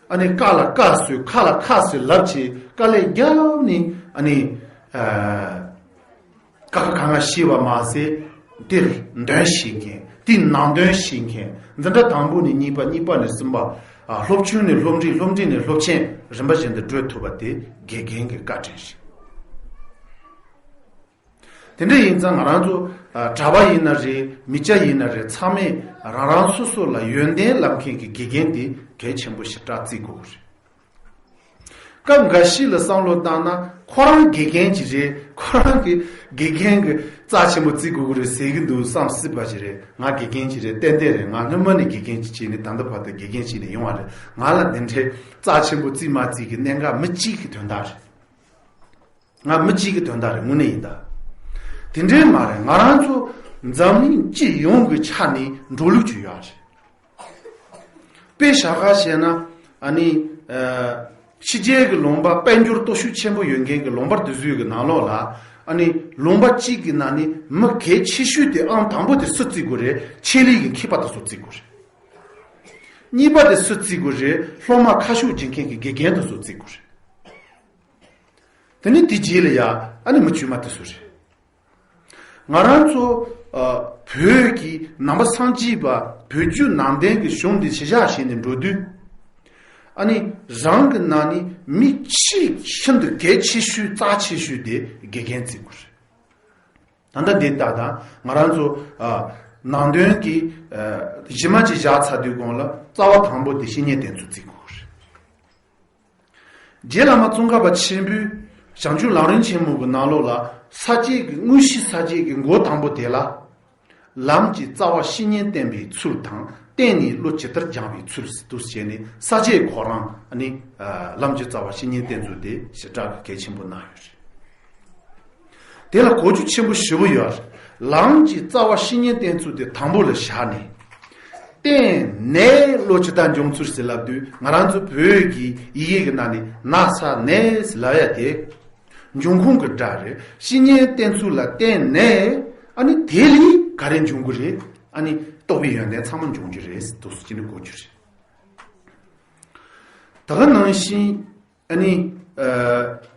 ཨ་ནི་ཀ་ལ་ཀ་ཟེར། ཁ་ལ་ཁ་ཟེར་ལབ་བྱས་དཀའ་ལས་བརྒྱབ་ནས། ཨ་ནི། ཨ། ཀ་ཁ་ག་ང་ཤེས་པ་མ་ཟད། དེར་འདོན་ཤེས་མཁན། དེའི་ནང་དོན་ཤེས་མཁན། འཛིན་གྲྭ་དང་པོ་ནས་གཉིས་པ། གཉིས་པ་ནས་གསུམ་པ། ཨ། སློབ་ཆུང་ནས་སློབ་འབྲིང་། སློབ་འབྲིང་ནས་སློབ་ཆེན། རིམ་པ་བཞིན་དུ་བགྲོད་ཐུབ་པ་དེ་དགེ་རྒན་གྱི་བཀའ་དྲིན་རེད། དེ་འདྲ་ཡིན་ཙང་ང་རང་ཚོ་ཨ་གྲྭ་པ་ཡིན་ན་རེད། མི་སྐྱ་ཡིན་ན་རེད། ཚང་མས་རང་རང་སོ་སོ་ལ་ཡོན་ཏན་ལབ་མཁན་གྱི་དགེ་རྒན་དེ་གལ་ཆེན་པོ་ཞེ་དྲག་བརྩི་དགོས་ཀྱི་རེད། སྐབས་འགའ་ཞིག་ལ་བསམ་བློ་བཏང་ན་ཁོ་རང་དགེ་རྒན་ཅིག་རེད། ཁོ་རང་གི་དགེ་རྒན་གྱི་རྩ་ཆེན་པོ་བརྩི་དགོས་ཀྱི་རེད་ཟེར་གྱི་འདུག་བསམ་སྲིད་པ་ཞིག་རེད། ང་དགེ་རྒན་ཅིག་རེད། ཏན་ཏན་རེད། ང་སྔོན་མ་ནས་དགེ་རྒན་ཅིག་བྱས་ནས་ད་ལྟ་བར་དུ་དགེ་རྒན་བྱས་ནས་ཡོང་བ་རེད། ང་ལ་འདི་འདྲའི་རྩ་ཆེན་པོ་བརྩི་མ་བརྩི་གི་གནད་འགག་མི་གཅིག་གི་དོན་དག་རེད། ང་མི་གཅིག་གི་དོན་དག་རེད། དངོས་གནས་ཡིན་ད། དེ་འདྲའི་མ་རེད། ང་རང་ཚོ་འཛམ་གླིང་སྤྱི་ཡོངས་ཀྱི་ཆ་ནས་འགྲོ་ལུགས་ཅིག་ཡོད་རེད། དཔེ་བཞག་ག་བཤད་ན་ཨ་ནི་ཨ་ཕྱི་རྒྱལ་གྱི་ལུང་པ་དཔལ་འབྱོར་སྟོབས་ཤུགས་ཆེན་པོ་ཡོད་མཁན་གྱི་ལུང་པ་དེ་ཚོའི་གི་ནང་ལོགས་ལ་ཨ་ནི་ལུང་པ་གཅིག་གི་ནང་ནས་མི་གལ་ཆེ་ཤོས་དེ་ཨང་དང་པོ་དེ་སུ་བརྩི་དགོས་རེད། ཆེད་ལས་ཀྱི་མཁས་པ་དེ་ཚོ་བརྩི་དགོས་རེད། གཉིས་པ་དེ་སུ་བརྩི་དགོས་རེད། སློབ་མ་ཁ་ཕྱོགས་སྦྱིན་མཁན་གྱི་དགེ་རྒན་དེ་ཚོ་བརྩི་དགོས་རེད། དེ་ནས་དེ་རྗེས་ལ་ཡ་ཨ་ནི་མི་དཀྱུས་མ་དེ་ཚོ་རེད། ང་རང་ཚོ་ཨ་བོད་ཀྱི་ནང་པ་སངས་རྒྱས་པ་བོད་བརྒྱུད་ནང་བསྟན་གྱི་གཞུང་འདི་གཞི་བཞག་བྱས་ནས་འགྲོ་དུས། ཨ་ནི་རང་གི་ནང་ནས་མི་ཆེས་ཤིན་ཏུ་གལ་ཆེ་ཤོས་རྩ་ཆེ་ཤོས་དེ་དགེ་རྒན་བརྩི་དགོས་རེད། ད་ལྟ་འདི་ལྟ་དང་ང་རང་ཚོ་ཨ་ནང་དོན་གྱི་ཨ་གཞི་མ་ཅིག་བཞག་ཚར་དུས་གོང་ལ་རྩ་བ་དང་པོ་དེ་བཤེས་གཉེན་བསྟེན་ཚུལ་བརྩི་དགོས་རེད། རྗེ་བླ་མ་ཙོང་ཁ་པ་ཆེན་པོས་བྱང་ཆུབ་ལམ་རིམ་ཆེན་མོ་གི་ནང་ལོགས་ལ་ས་བཅད་ཀྱི་དངོས་གཞི་ས་བཅད་ཀྱི་མགོ་དང་པོ་དེ་ལ། ལམ་གྱི་རྩ་བ་བཤེས་གཉེན་བསྟེན་པའི་ཚུལ་དང་བསྟེན་ནས་བློ་ཇི་ལྟར་སྦྱང་བའི་ཚུལ་དུ་བྱས་ནས་ས་བཅད་ཁོ་རང་ནི་ལམ་གྱི་རྩ་བ་བཤེས་གཉེན་བསྟེན་ཚུལ་དེ་ཞེ་དྲག་གི་གལ་ཆེན་པོ་གནང་ཡོད་རེད། དེ་ལ་གོ་རྒྱུ་ཆེན་པོ་ཞེ་པོ་ཡོད་རེད། ལམ་གྱི་རྩ་བ་བཤེས་གཉེན་བསྟེན་ཚུལ་དེ་དང་པོ་ལ་བཞག་ནས། བསྟེན་ནས་བློ་ཇི་ལྟར་འབྱོངས་ཚུལ་ཟེར་ལབ་དུས་ང་རང་ཚོ་བོད་ཀྱི་ཡི་གེ་གི་ནང་ནས་ན་ས་ནས་ཟེར་ལབ་ཡ་དེ། འབྱུང་ཁུངས་ཀྱི་སྒྲ་རེད། བཤེས་གཉེན་བསྟེན་ཚུལ་ལ་བརྟེན་ནས་ཨ་ནི་དེ་ལས་ག་རེ་འབྱུང་གི་རེད། ཨ་ནི་རྟོགས་པའི་ཡོན་ཏན་ཚང་མ་འབྱུང་རྒྱུ་རེད་ཟེར་དུས་སུ་ཅི་ནས་གོ་རྒྱུ་རེད། ད་ག་ནང་བཞིན་ཨ་ནི་ཨ་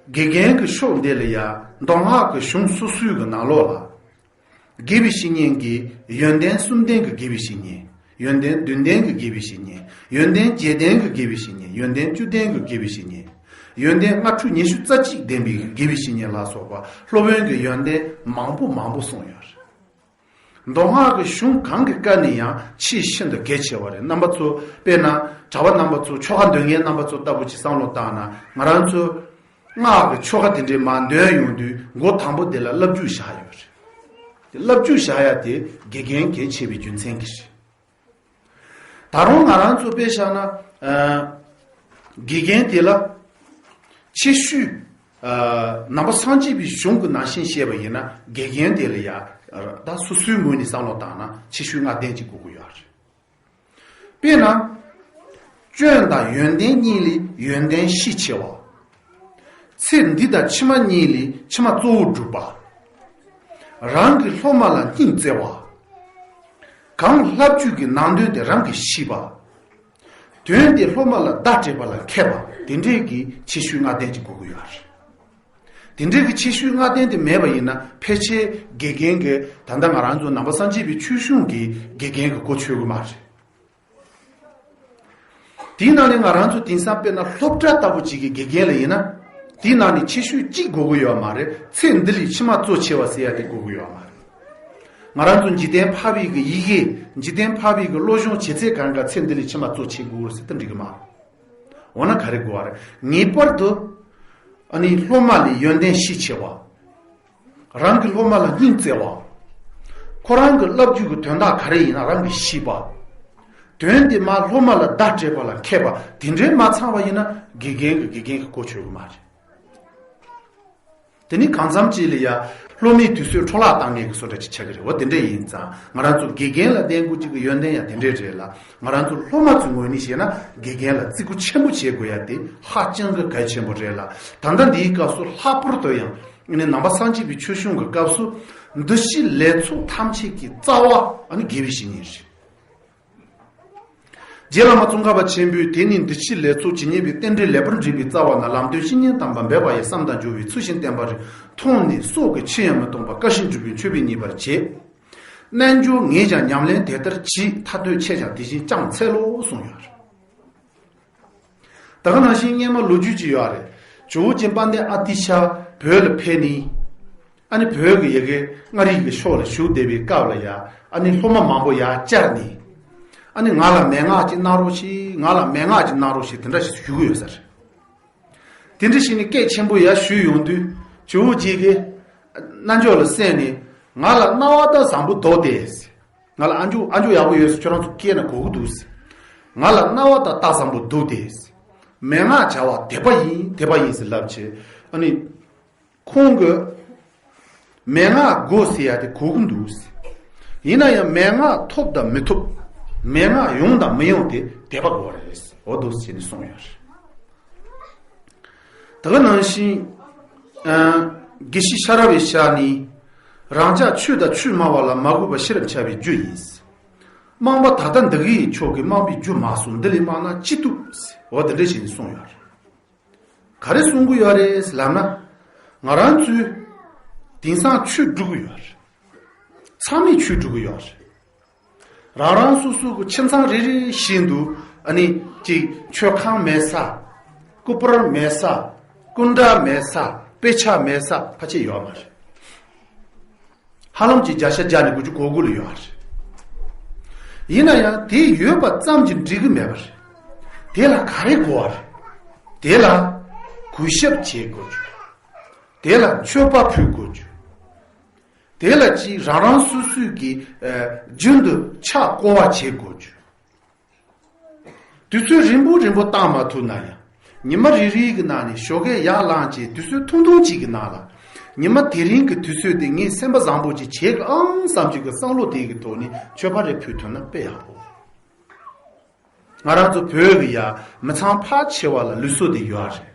དགེ་རྒན་གྱི་ཕྱོགས་འདི་ལ་ཡ་མདོ་སྔགས་ཀྱི་གཞུང་སོ་སོའི་གི་ནང་ལོགས་ལ། དགེ་བའི་བཤེས་གཉེན་གྱི་ཡོན་ཏན་གསུམ་ལྡན་གྱི་དགེ་བའི་བཤེས་གཉེན། ཡོན་ཏན་བདུན་ལྡན་གྱི་དགེ་བའི་བཤེས་གཉེན། ཡོན་ཏན་བརྒྱད་ལྡན་གྱི་དགེ་བའི་བཤེས་གཉེན། ཡོན་ཏན་བཅུ་ལྡན་གྱི་དགེ་བའི་བཤེས་གཉེན། ཡོན་ཏན་ལྔ་དྲུག་ཉི་ཤུ་རྩ་གཅིག་ལྡན་པའི་དགེ་བའི་བཤེས་གཉེན་ལ་སོགས་པ་སློབ་དཔོན་གྱི་ཡོན་ཏན་མང་པོ་མང་པོ་གསུངས་ཡོད་རེད། མདོ་སྔགས་ཀྱི་གཞུང་གང་གི་བཀའ་ནི་ཡང་ཆེས་ཤིན་ཏུ་གལ་ཆེ་བ་རེད། རྣམ་པ་ཚོ་དཔེར་ན་གྲྭ་པ་རྣམ་པ་ཚོ་ཆོ་ག་འདོན་མཁན་རྣམ་པ་ཚོ་ལྟ་བུ་ཅིག་བསམ་བློ་བཏང་ན་ང་རང་ཚོ། སྔགས་ཀྱི་ཆོ་ག་དེ་འདྲའི་མར་འདོན་ཡོང་དུས་མགོ་དང་པོ་དེ་ལ་བསླབ་བྱའི་ཞག་ཡོད་རེད། དེ་བསླབ་བྱའི་ཞག་ཡ་དེ་དགེ་རྒན་གལ་ཆེ་བའི་རྒྱུ་མཚན་གྱིས་རེད། ད་རུང་ང་རང་ཚོ་དཔེ་བཞག་ན་ཨ་དགེ་རྒན་དེ་ལ་ཆེ་ཤོས་ཨ་ནང་པ་སངས་རྒྱས་པའི་གཞུང་གི་ནང་བཞིན་བཤད་པ་ཡིན་ན་དགེ་རྒན་དེ་ལ་ཡ་ད་སོ་སོའི་ངོས་ནས་བསམ་བློ་བཏང་ན་ཆེ་ཤོས་ལྔ་ལྡན་ཅིག་དགོས་ཀྱི་ཡོད་རེད། དཔེར་ན། སྐྱོན་དང་ཡོན་ཏན་གཉིས་ལས་ཡོན་ཏན་ཤས་ཆེ་བ། ཚེ་འདི་དང་ཕྱི་མ་གཉིས་ལས་ཕྱི་མ་གཙོ་བོར་སྒྲུབ་པ། རང་གི་སློབ་མ་ལ་སྙིང་བརྩེ་བ། གང་བསླབ་བྱའི་ནང་དོན་དེ་རང་གིས་ཤེས་པ། དོན་དེ་སློབ་མ་ལ་བརྡ་སྤྲད་པ་ལ་མཁས་པ་དེ་འདྲས་ཀྱི་ཆེ་ཤོས་ལྔ་ལྡན་ཅིག་དགོས་ཀྱི་ཡོད་རེད། དེ་འདྲའི་གི་ཆེ་ཤོས་ལྔ་ལྡན་དེ་མེད་པ་ཡིན་ན་ཕལ་ཆེར་དགེ་རྒན་གྱི་ད་ལྟ་ང་རང་ཚོ་ནང་པ་སངས་རྒྱས་པའི་ཆོས་གཞུང་གི་དགེ་རྒན་གྱི་གོ་ཆོད་གི་མ་རེད། དེའི་ནང་ནས་ང་རང་ཚོ་དེང་སང་དཔེར་ན་སློབ་གྲྭ་ལྟ་བུ་ཅིག་གི་དགེ་རྒན་ལ་ཡིན་ན། དེའི་ནང་ནས་ཆེ་ཤོས་གཅིག་དགོས་ཀྱི་ཡོད་མ་རེད། ཚེ་འདི་ལས་ཕྱི་མ་གཙོ་ཆེ་བ་ཟེར་ཡ་དེ་དགོས་ཀྱི་ཡོད་མ་རེད། ང་རང་ཚོ་འཇིག་རྟེན་འཕགས་པའི་གི་ཡི་གེ་འཇིག་རྟེན་འཕགས་པའི་གི་བློ་སྦྱོང་བྱེད་ཚད་གང་ག་ཚེ་འདི་ལས་ཕྱི་མ་གཙོ་ཆེ་དགོས་ཟེར་ད་འགྲིག་གི་མ་རེད། འོ་ན་ག་རེ་དགོས་པ་རེད། ངེས་པར་དུ་ཨ་ནི་སློབ་མ་ལས་ཡོན་ཏན་ཤས་ཆེ་བ། རང་གི་སློབ་མ་ལ་སྙིང་བརྩེ་བ། ཁོ་རང་གི་བསླབ་བྱའི་གི་དོན་དག་ག་རེ་ཡིན་ན་རང་གིས་ཤེས་པ། དོན་དེ་མར་སློབ་མ་ལ་བརྡ་སྤྲད་པ་ལ་མཁས་པ་དེ་འདྲའི་མ་ཚང་བ་ཡིན་ན་དགེ་རྒན་གྱི་དགེ་རྒན་གྱི་གོ་ཆོད་གི་མ་རེད། དེ་ནི་གང་འཚམ་ཅིག་ལ་ཡ་སློབ་མའི་དུས་ཚོད་འཕྲོ་བརླག་བཏང་མཁན་གྱི་བཟོ་འདྲ་ཅིག་ཆགས་ཀྱི་རེད། འོ་དེ་འདྲ་ཡིན་ཙང་ང་རང་ཚོ་དགེ་རྒན་ལ་བསྟེན་དགོས་ཅིག་གི་ཡོན་ཏན་ཡང་དེ་འདྲའི་རེད་ལ། ང་རང་ཚོ་སློབ་མ་ཚོའི་ངོས་ནས་བཤད་ན་དགེ་རྒན་ལ་བརྩི་བཀུར་ཆེན་པོ་བྱེད་དགོས་ཡ་དེ་ཧ་ཅང་གི་གལ་ཆེན་པོ་རེད་ལ། ད་ལྟ་འདིའི་སྐབས་སུ་ལྷག་པར་དུ་ཡང་ནི་ནང་པ་སངས་རྒྱས་པའི་ཆོས་གཞུང་གི་སྐབས་སུ་འདུ་ཤེས་ལས་ཚོགས་ཐམས་ཅད་ཀྱི་རྩ་བ་ཨ་ནི་དགེ་བའི་བཤེས་གཉེན་རེད། རྗེ་བླ་མ་ཙོང་ཁ་པ་ཆེན་པོས་དེ་ནི་འདུ་ཤེས་ལས་ཚོགས་ཇི་སྙེད་པའི་རྟེན་འབྲེལ་ལེགས་པར་འདྲེས་པའི་རྩ་བ་ན་ལམ་སྟོན་བཤེས་གཉེན་དམ་པ་འབད་པ་ཡི་བསམ་དང་སྦྱོར་བའི་ཚུལ་བཞིན་བསྟེན་པ་རེ་མཐོང་ནས་སྲོག་གི་ཕྱིར་ཡང་མི་གཏོང་བར་དཀའ་བཞིན་སྒྲུབ་པའི་མཆོད་པས་མཉེས་པར་བྱེད། རྣལ་འབྱོར་ངས་ཀྱང་ཉམས་ལེན་དེ་ལྟར་གྱིས་ཐར་འདོད་ཁྱེད་ཀྱང་དེ་བཞིན་བསྐྱངས་འཚལ་ལོ་གསུངས་ཡོད་རེད། ད་ག་ནང་བཞིན་སྔོན་མ་ལོ་རྒྱུས་ཅིག་ཡོད་རེད། ཇོ་བོ་རྗེ་དཔལ་ལྡན་ཨ་ཏི་ཤ་བོད་ལ་ཕེབས་ནས། ཨ་ནི་བོད་ཀྱི་ཡ་གི་མངའ་རིས་ཀྱི་ཕྱོགས་ལ་བཞུགས་བསྡད་པའི་སྐབས་ལ་ཡ། ཨ་ནི་སློབ་མ་མང་པོ་ཡར་བཅར་ནས། ཨ་ནི་ང་ལ་མན་ངག་ཅིག་གནང་རོགས་ཞེས། ང་ལ་མན་ངག་ཅིག་གནང་རོགས་ཞེས་དེ་འདྲ་ཞིག་ཞུ་གི་ཡོད་ས་རེད། དེ་འདྲ་ཞིག་ནས་སྐད་ཆེན་པོ་ཡར་ཞུས་ཡོང་དུས། ཇོ་བོ་རྗེ་གིས་རྣལ་འབྱོར་ལ་གསན་ནས། ང་ལ་རྣ་བ་ད་བཟང་པོ་འདུག་སྟེ། ང་ལ་ཨ་མཆོག་ཨ་མཆོག་ཡག་པོ་ཡོད་ཟེར། ཁྱོད་རང་ཚོ་སྐད་ན་གོ་གི་འདུག་ཟེར། ང་ལ་རྣ་བ་ད་ད་བཟང་པོ་འདུག་སྟེ། མན་ངག་བྱ་བ་དད་པ་ཡིན། དད་པ་ཡིན་ཟེར་ལབ་བྱས། ཨ་ནི་ཁོང་གི་མན་ངག་དགོས་ཟེར་ཡ་དེ་གོ་གི་འདུག་ཟེར། ཡིན་ན་ཡང་མན་ངག་ཐོབ་དང་མི་ཐོབ། མན་ངག་ཡོང་དང་མི་ཡོང་དེ་དད་པ་དགོས་རེད་ཟེར། འོ་འདུག་ཟེར་ནས་གསུངས་ཡོད་རེད། ད་ག་ནང་བཞིན། ཨ། དགེ་བཤེས་ཤ་ར་བའི་ཞལ་ནས། རང་ཅག་ཆོས་དང་ཆོས་སྨྲ་བ་ལ། མ་གུས་པ་ཤེས་རབ་འཆལ་བའི་རྒྱུ་ཡིན། རྨོངས་པ་ད་ལྟ་འདི་གའི་ཕྱོགས་ཀྱི། རྨོངས་པའི་རྒྱུ་མ་སོང་། འདི་ལས་སྨྲ་ན་ཅི་བཏུབ་ཟེར། འོ་དེ་འདྲ་བྱས་ནས་གསུངས་ཡོད་རེད། ག་རེ་གསུང་གི་ཡོད་རེད་ལབ་ན། ང་རང་ཚོའི་དེང་སང་ཆོས་སྒྲུབ་ཀྱི་ཡོད་རེད། ཚང་མས་ཆོས་སྒྲུབ་ཀྱི་ཡོད་རེད། རང་རང་སོ་སོ་གི་ཁྱིམ་ཚང་རེ་རེ་བཞིན་དུ། ཨ་ནི་ཅིག་མཆོད་ཁང་མེད་ས། སྐུ་པར་མེད་ས། སྐུ་འདྲ་མེད་ས། དཔེ་ཆ་མེད་ས་ཕལ་ཆེར་ཡོད་མ་རེད། ཧ་ལམ་གྱི་བརྒྱ་ཆ་བརྒྱ་ནས་དགུ་བཅུ་གོ་དགུ་ལ་ཡོད་རེད། ཡིན་ན་ཡང་དེ་ཡོད་པ་ཙམ་གྱིས་འགྲིག་གི་མེད་པ་རེད། དེ་ལ་ག་རེ་དགོས་པ་རེད། དེ་ལ་གུས་ཞབས་བྱེད་དགོས་རྒྱུ། དེ་ལ་མཆོད་པ་ཕུལ་དགོས་རྒྱུ། དེ་ལ་ཅིག་རང་རང་སོ་སོའི་གི། ཨ། རྒྱུན་དུ་ཕྱག་སྐོར་བ་བྱེད་དགོས་རྒྱུ། དུས་ཚོད་རིང་པོ་རིང་པོ་བཏང་མ་ཐུབ་ན་ཡང་། ཉི་མ་རེ་རེའི་གི་ནང་ནས་ཞོགས་ཀས་ཡར་ལངས་བྱས། དུས་ཚོད་ཐུང་ཐུང་ཅིག་གི་ནང་ལ། ཉི་མ་དེ་རིང་གི་དུས་ཚོད་དེ་ངས་སེམས་པ་བཟང་པོ་ཅིག་བྱེད་ཀྱི་ཨང་བསམ་གྱི་གི་བསམ་བློ་དེ་གི་ཐོག་ནས་མཆོད་པ་རེ་ཕུལ་ཐུབ་ན་དཔེ་ཡག་པོ། ང་རང་ཚོ་བོད་ཀྱི་ཡ་མི་ཚང་ཕལ་ཆེ་བ་ལ་ལུགས་སྲོལ་དེ་ཡོད་རེད།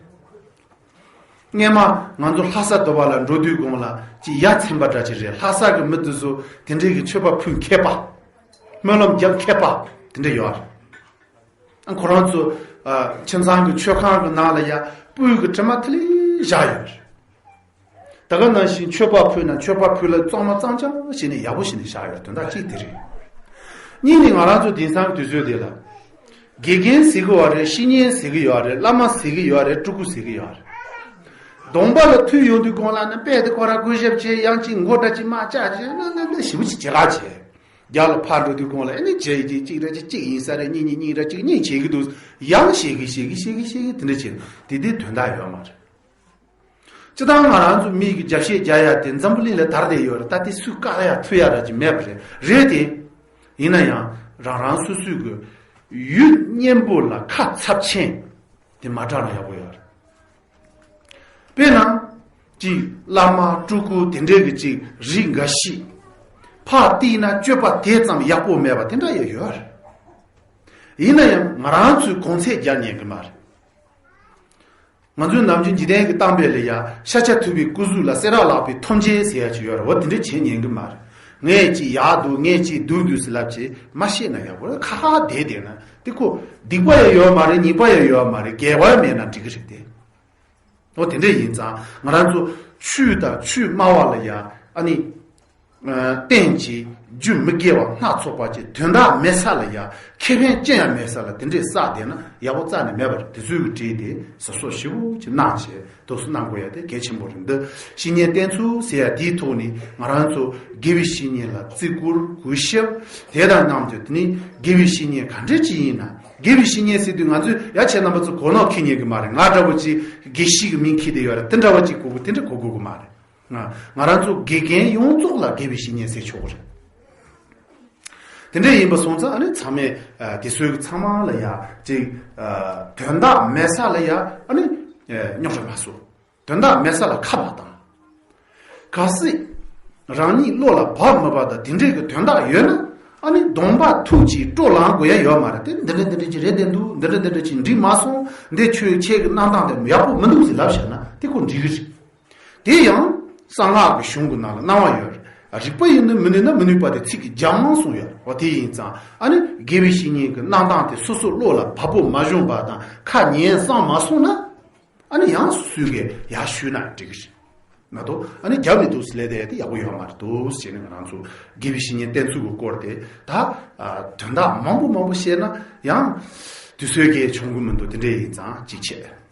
སྔན་མ་ང་ཚོ་ལྷ་ས་དོ་པ་ལ་འགྲོ་དུས་གོང་ལ་ཅིག་ཡ་མཚན་པ་འདྲ་ཅིག་རེད། ལྷ་ས་གི་མི་དེ་ཚོ་དེ་འདྲའི་གི་མཆོད་པ་ཕུལ་མཁས་པ། སྨོན་ལམ་རྒྱག་མཁས་པ་དེ་འདྲ་ཡོད་རེད། ཁོ་རང་ཚོ། ཨ། ཁྱིམ་ཚང་གི་མཆོད་ཁང་གི་ནང་ལ་ཡ་སྤོས་ཀྱི་དྲི་མ་ཐིག་ལེ་བཞག་ཡོད་རེད། ད་ག་ནང་བཞིན་མཆོད་པ་ཕུལ་ན་མཆོད་པ་ཕུལ་ལ་གཙང་མ་གཙང་རྐྱང་བྱས་ནས་ཡག་པོ་བྱས་ནས་བཞག་ཡོད། དོན་དག་གཅིག་དེ་རེད། གཉིས་ནི་ང་རང་ཚོ་དེང་སང་གི་དུས་ཚོད་དེ་ལ། དགེ་རྒན་ཟེར་གི་ཡོད་རེད། བཤེས་གཉེན་ཟེར་གི་ཡོད་རེད། བླ་མ་ཟེར་གི་ཡོད་རེད། སྤྲུལ་སྐུ་ཟེར་གི་ཡོད་རེད། གདོང་པ་ལ་ཐུག་ཡོང་དུས་གོང་ལ་ནི་དཔེ་དེ་ཁོ་རང་གུས་ཞབས་བྱས། ཡང་ཅིག་མགོ་སྐྲ་ཅིག་དམར་ཆག་བྱས། ན་ན་ན་ཞེ་པོ་ཅིག་བྱེད་ག་བྱས། རྒྱབ་ལ་ཕར་འགྲོ་དུས་གོང་ལ་ཨ་ནི་བྱས་ཅིག་གཅིག་ར་ཅིག་གཅིག་ཡིན་ས་རེད། གཉིས་གཉིས་གཉིས་ར་གཅིག་གཉིས་བྱེད་གི་འདུག་ཡང་བཤད་གི་བཤད་གི་བཤད་གི་བཤད་གི་དེ་འདྲ་བྱས། དེ་དེ་དོན་དག་ཡོད་མ་རེད། སྤྱིར་བཏང་ང་རང་ཚོ་མི་གི་རྒྱབ་བཤད་རྒྱག་ཡ་དེ་འཛམ་བུ་གླིང་ལ་དར་བསྡད་ཡོད་རེད། ད་དེ་སུས་བཀག་ཡ་ཐུབ་ཡ་ར་ཅིག་མེད་པ་རེད། རེད་དེ། ཡིན་ན་ཡང་རང་རང་སོ་སོའི་གི་ཡུལ་གཉན་པོ་ལ་ཁ་ཚབས་ཆེན་དེ་མ་དྲག་ན་ཡག་པོ་ཡོད་རེད། དཔེར་ན། ཅིག་བླ་མ་སྤྲུལ་སྐུ་དེ་འདྲའི་གི་ཅིག་རིགས་འགའ་ཞིག་ཕར་བལྟས་ན་སྤྱོད་པ་དེ་ཙམ་ཡག་པོ་མེད་པ་དེ་འདྲ་ཡང་ཡོད་རེད། ཡིན་ན་ཡང་ང་རང་ཚོས་གོང་ཚད་རྒྱག་ཉན་གི་མ་རེད། ང་ཚོའི་ནམ་རྒྱུན་འཇིག་རྟེན་གྱི་གཏམ་དཔེ་ལ་ཡ། ཤཱཀྱ་ཐུབ་པའི་སྐུ་གཟུགས་ལ་སེ་ར་ལག་པའི་ཐམས་ཅད་ཟེར་ཡ་ཅིག་ཡོད་རེད། འོ་དེ་འདྲ་བྱེད་ཉན་གི་མ་རེད། ངས་ཅིག་ཡག་འདུག་ངས་ཅིག་སྡུག་འདུག་ཟེར་ལབ་བྱས་མ་བཤད་ན་ཡག་པོ་རེད། ཁ་ཁ་བསྡད་བསྡད་ན་དེ་ཁོ་སྡིག་པ་ཡང་ཡོད་མ་རེད། ཉེས་པ་ཡང་ཡོད་མ་རེད། དགེ་བ་ཡང་མེད་ན་འགྲིག་གི་རེད་དེ། འོ་དེ་འདྲ་ཡིན་ཙང་ང་རང་ཚོ་ཆོས་དང་ཆོས་སྨྲ་བ་ལ་ཡ། ཨ་ནི། ཨ། རྟེན་ཅིག་རྒྱུ་མི་དགེ་བ་སྣ་ཚོགས་པ་ཅིག་དོན་དག་མེད་ས་ལ་ཡ། ཁེ་ཕན་ཅི་ཡང་མེད་ས་ལ་དེ་འདྲས་བསགས་བསྡད་ན་ཡག་པོ་རྩ་ནས་མེད་པ་རེད། དེ་ཚོའི་གི་གྲས་དེ་གཟབ་གཟབ་ཞེ་པོ་ཅིག་གནང་བྱས་ཐུགས་སུ་གནང་དགོས་ཡ་དེ་གལ་ཆེན་པོ་རེད། འདི་བཤེས་གཉེན་བསྟེན་ཚུལ་ཟེར་ཡ་དེའི་ཐོག་ནས་ང་རང་ཚོ་དགེ་བའི་བཤེས་གཉེན་ལ་བརྩི་བཀུར་གུས་ཞབས་དེ་དང་མཉམ་དུ། དེ་ནི་དགེ་བའི་བཤེས་གཉེན་ག་འདྲས་ཅིག་ཡིན་ན། དགེ་བའི་བཤེས་གཉེན་ཟེར་དུས་ང་ཚོས་ཡ་ཁྱེད་རྣམ་པ་ཚོ་གོ་ནོར་འཁྱེར་ཉན་གི་མ་རེད། ང་འདྲ་བོ་ཅིག་དགེ་བཤེས་ཀྱི་མིང་འཁྱེར་བསྡད་ཡོད་རེད། དེ་འདྲ་བོ་ཅིག་གོ་དགོས། དེ་འདྲ་གོ་དགོས་གི་མ་རེད། ང་ང་རང་ཚོ་དགེ་རྒན་ཡོངས་རྫོགས་ལ་དགེ་བའི་བཤེས་གཉེན་ཟེར་ཆོག་གི་རེད། དེ་འདྲ་ཡིན་པ་སོང་ཙང་ཨ་ནི་ཚང་མས། ཨ། དེ་ཚོའི་ཚང་མ་ལ་ཡ་ཅིག་ཨ། དོན་དག་མེད་ས་ལ་ཡ་ཨ་ནི། ཨ། རྙོག་དྲ་མ་བཟོ། དོན་དག་མེད་ས་ལ་ཁ་མ་བཏང་། གལ་སྲིད་རང་ཉིད་བློ་ལ་བབས་མི་བབས་དང་དེ་འདྲའི་གི་དོན་དག་ཡོད་ན། ཨ་ནི་གདོང་པ་ཐུག་ཅིག་སྤྲོ་ལངས་དགོས་ཡ་ཡོད་མ་རེད། དེ་འདི་འདྲ་འདི་འདྲ་ཅིག་རེད་བསྡད་འདུག་འདི་འདྲ་འདི་འདྲ་ཅིག་འགྲིག་མ་སོང་། འདི་ཁྱོད་ཁྱེད་ཀྱི་གནང་སྟངས་དེ་ཡག་པོ་མི་འདུག་ཟེར་ལབ་བཞག་ན་དེ་ཁོ་འགྲིག་གི་རེད། དེ་ཡང་གསང་སྔགས་ཀྱི་གཞུང་གི་ནང་ལ་གནང་བ་ཡོད་རེད། རིགས་པ་ཡིན་ན་མི་ནུས་ན་མི་ནུས་པ་དེ་ཚིག་གི་རྒྱ་མང་གསུངས་ཡོད་རེད། འོ་དེ་ཡིན་ཙང་ཨ་ནི་དགེ་བའི་བཤེས་གཉེན་གྱི་གནང་སྟངས་དེ་སོ་སོ་བློ་ལ་བབས་པོ་མ་བྱུང་བ་དང་ཁ་ཉན་བསམ་མ་སོང་ན། ཨ་ནི་ཡང་སུས་གི་ཡར་ཞུས་ན་འགྲིག་གི་རེད། མ་གཏོགས་ཨ་ནི་རྒྱབ་ནས་འདུག་སེ་ལས་དེ་དེ་ཡག་པོ་ཡོད་མ་རེད་འདུག་ཟེར་ནས་ང་རང་ཚོ་དགེ་བའི་བཤེས་གཉེན་བསྟེན་ཚུལ་གྱི་སྐོར་དེ་ད། ཨ། དོན་དག་མང་པོ་མང་པོ་བཤད་ན་ཡང་དུས་ཚོད་ཀྱིས་འཆང་གི་མི་འདུག་དེ་འདྲ་ཡིན་ཙང་གཅིག་བྱས།